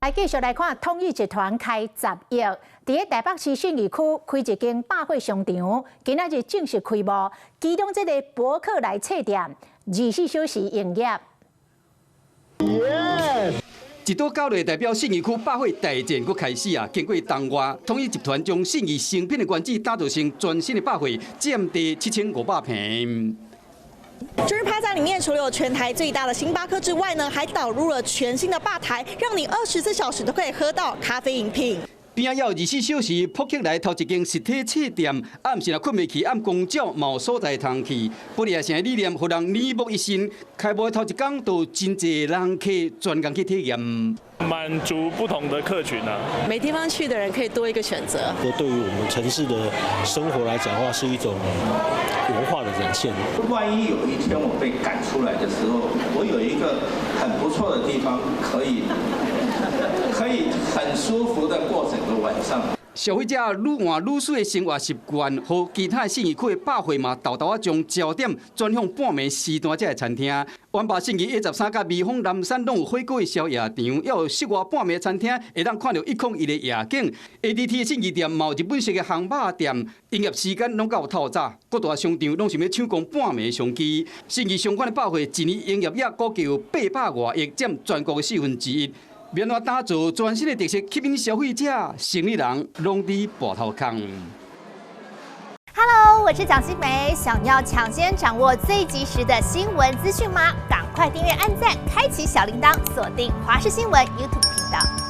來繼續來看統一集團開10億，佇咧台北市信義區開一間百貨商場，今仔日正式開幕。其中這个博客來冊店24小時營業。一刀絞落代表信義區百貨大戰閣開始啊！經過冬外，統一集團將信義誠品的原址打造成全新的百貨，佔地7500坪。今日趴在裡面，除了有全台最大的星巴克之外呢，還導入了全新的吧台，讓你24小時都可以喝到咖啡飲品。邊仔有24小時撲起來頭一間實體冊店，暗時若睏袂去，暗公鳥嘛有所在通去。不利城的理念，予人耳目一新。開幕的頭一工，就真濟人客專工去體驗。滿足不同的客群啊，沒地方去的人可以多一個選擇。這對於我們城市的生活來講的話，是一種文化的展現。萬一有一天我被趕出來的時候，我有一個很不錯的地方，可以很舒服的過整個晚上。消費者愈換愈媠的生活習慣，予其他信義區的百貨嘛，沓沓仔將焦點轉向半暝時段這个餐廳。原爸信義 A13佮微風南山攏有火鍋的宵夜場，也有室外半暝餐廳，會當看著101的夜景。ADT 的信義店嘛有日本式的烘肉店，營業時間攏較透早。各大商場攏想欲搶攻半暝商機。信義相關的百貨一年營業額估計有800外億，佔全國的1/4。欲按怎打造全新的特色，吸引消費者，生意人攏佇跋頭空。 Hello，我是蔣新梅，想要搶先掌握最及時的新聞資訊嗎？趕快訂閱、按讚、開啟小鈴鐺，鎖定華視新聞 YouTube 頻道。